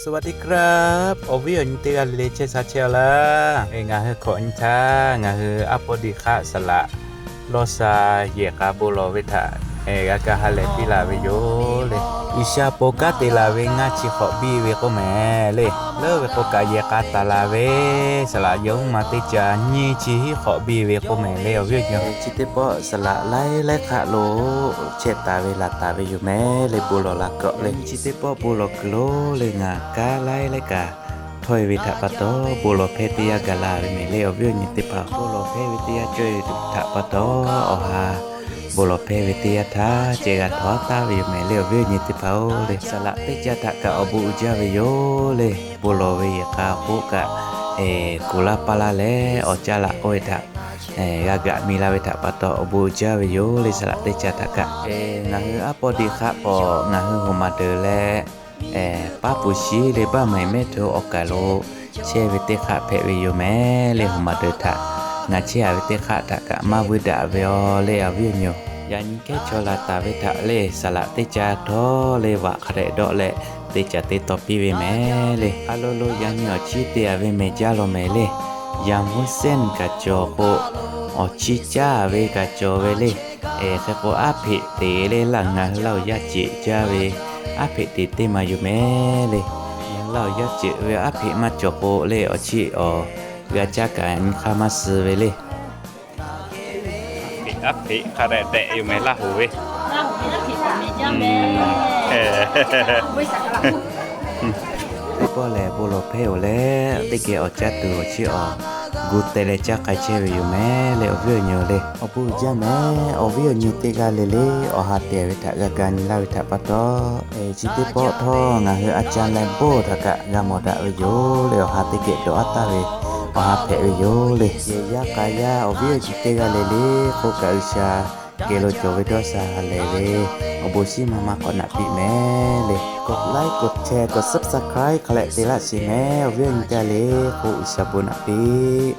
สวัสดีครับ awˬ viˉ awˬ nyi teˇ g'aˇ le le chehˇ sha chehˇ a laˇ. Ngaˬ hui hkawꞈ nyi htaˇ ngaˬ hui aˉ pawˇ diˇ hk'aˆ saˍ laꞈ lawˇ sha yehˬ k'a bon lawˬ ve htaꞈ g'a kaˇ ha lehˬ piˇ laˬ ve yoˬ le. G'uiˬsha pon kanˉ te laˬ ve ngaˇ chi hk'awꞈ biˇ ve k'oˆ mehˍ le. Leuˉ ve k'o kaꞈ yehˬ k'a taˍ la ve saˍ laꞈ yawˇ huiˉ ma teˇ ca nyiˇ chi hiˉ hk'awꞈ biˇ ve k'oˆ mehˍ le awˬ viˉ awˬ nyi. Chi teˇ pawˆ saˍ laꞈ laiˉ laiˉ hk'aˆ lo chehˇ taˍ ve laˬ taˍ ve yoˬ mehˍ le. Bon lawˬ la kuiˬ le. Chi teˇ pawˆ bon lawˬ kuiˬ lo le ngaˬ kanˉ laiˉ laiˉ kaꞈ htawˇ e ve htaꞈ pa taw bon lawˬ hpehˇ teˇ yanˇ gaˬ la ve mehˍ le awˬ viˉ awˬ nyi teˇ hpaˍ. Bon lawˬ hpehˇ ve teˇ yanˇ cawˇ e ve htaꞈ pa taw awˬ ha bon lawˬ hpehˇ ve teˇ yanˇ htaˇ ceh g'a htawˇ taˍ ve yoˬ mehˍ le awˬ viˉ awˬ nyi teˇ hpaˍ-oˬ le. Saˍ laꞈ teˇ ca htaꞈ kaꞈ awˬ bon uiˍ jaˇ ve yoˬ le. Bon lawˬ ve yehˬ k'a k'oˆ kaꞈ kuˬ laˇ paˇ laˇ leh awˬ caˇ laꞈ k'oˆ ve htaꞈ g'a gaꞈ mi la ve htaꞈ pa taw awˬ bon uiˍ jaˇ ve yoˬ le. Saˍ laꞈ teˇ ca htaꞈ kaꞈ ngaˬ hui aˉ pawˇ diˇ hk'aˆ k'awꞈ ngaˬ hui hoꞈ maˍ deuˬ leh paˉ puˍ shiˉ le baˆ mehˍ mehˆ hto awˬ kaˬ lo chehˇ ve teˇ hk'aˆ hpehꞈ ve yoˬ mehˍ le. Hoꞈ maˍ deuˬ htaꞈ ngaˬ chehˇ a ve teˇ hk'aˆ htaꞈ kaꞈ maˇ vuiˇ daꞈ ve yoˬ le awˬ viˉ awˬ nyi. Yaꞈ nyi kehˉ chaw laˬ taˍ ve htaꞈ le saˍ laꞈ teˇ ca htawˇ le vaꞈ hk'a dehꞈ dawˆ leh teˇ ca te taw piˇ ve mehˍ le. A lo lo yaꞈ nyi awˬ chiˇ te a ve mehˍ jaˇ lawˬ mehˍ le. Yaꞈ mvuhˇ sehˉ kaꞈ cawˬ k'o awˬ chiˇ caˇ ve kaꞈ cawˬ ve le. Hk'e k'o aˉ hpeꞈ teˍ le laˇ ngaˬ hui Laˇ huˍ yaˇ ceꞈ jaˇ ve aˉ hpeꞈ teˍ teˇ maˬ yoˬ mehˍ le. Ngaˬ hui Laˇ huˍ yaˇ ceꞈ ve aˉ hpeꞈ maˇ cawˬ k'o le awˬ chiˇ awˬ g'a caˇ kaꞈ nyi hk'aˇ maˇ suh ve le. Aˉ hpeꞈ hk'a dehꞈ dehꞈ yoˬ mehˍ Laˇ huˍ ve. Teˇ pawˆ lehˬ bon lawˬ hpehˇ-oˬ leh teˇ geh awˬ caˇ tuˬ awˬ chiˇ awˬ gu te leh caˇ k'ai chehˇ ve yoˬ mehˍ le awˬ viˉ awˬ nyi le. Awˬ bon uiˍ jaˇ mehˍ awˬ viˉ awˬ nyi teˇ g'aˇ le le awˬ ha tehˬ ve htaꞈ g'a ga nyi laˇ ve htaꞈ pa taw, chi teˇ pawˆ htawˇ ngaˬ hui a ca leh bon htaꞈ kaꞈ g'a mawˬ daꞈ ve yoˬ le. Awˬ ha teˇ geh dawꞈ aˉ taˍ ve awˬ ha hpehꞈ ve yoˬ le. Yehˬ yaˇ k'a yaˇ awˬ viˉ awˬ nyi teˇ g'aˇ le le k'oˆ kaꞈ G'uiˬsha geh lo cawˬ ve dawˇ sha ha lehˬ ve awˬ bon shinˉ ma ma k'awꞈ naꞈ piˇ mehˍ le. K'awꞈ like, k'awꞈ share, k'awꞈ subscribe hk'a leh te laˇ sheˍ mehˍ awˬ viˉ awˬ nyi teˇ g'aˇ le k'oˆ G'uiˬsha bon naꞈ piˇ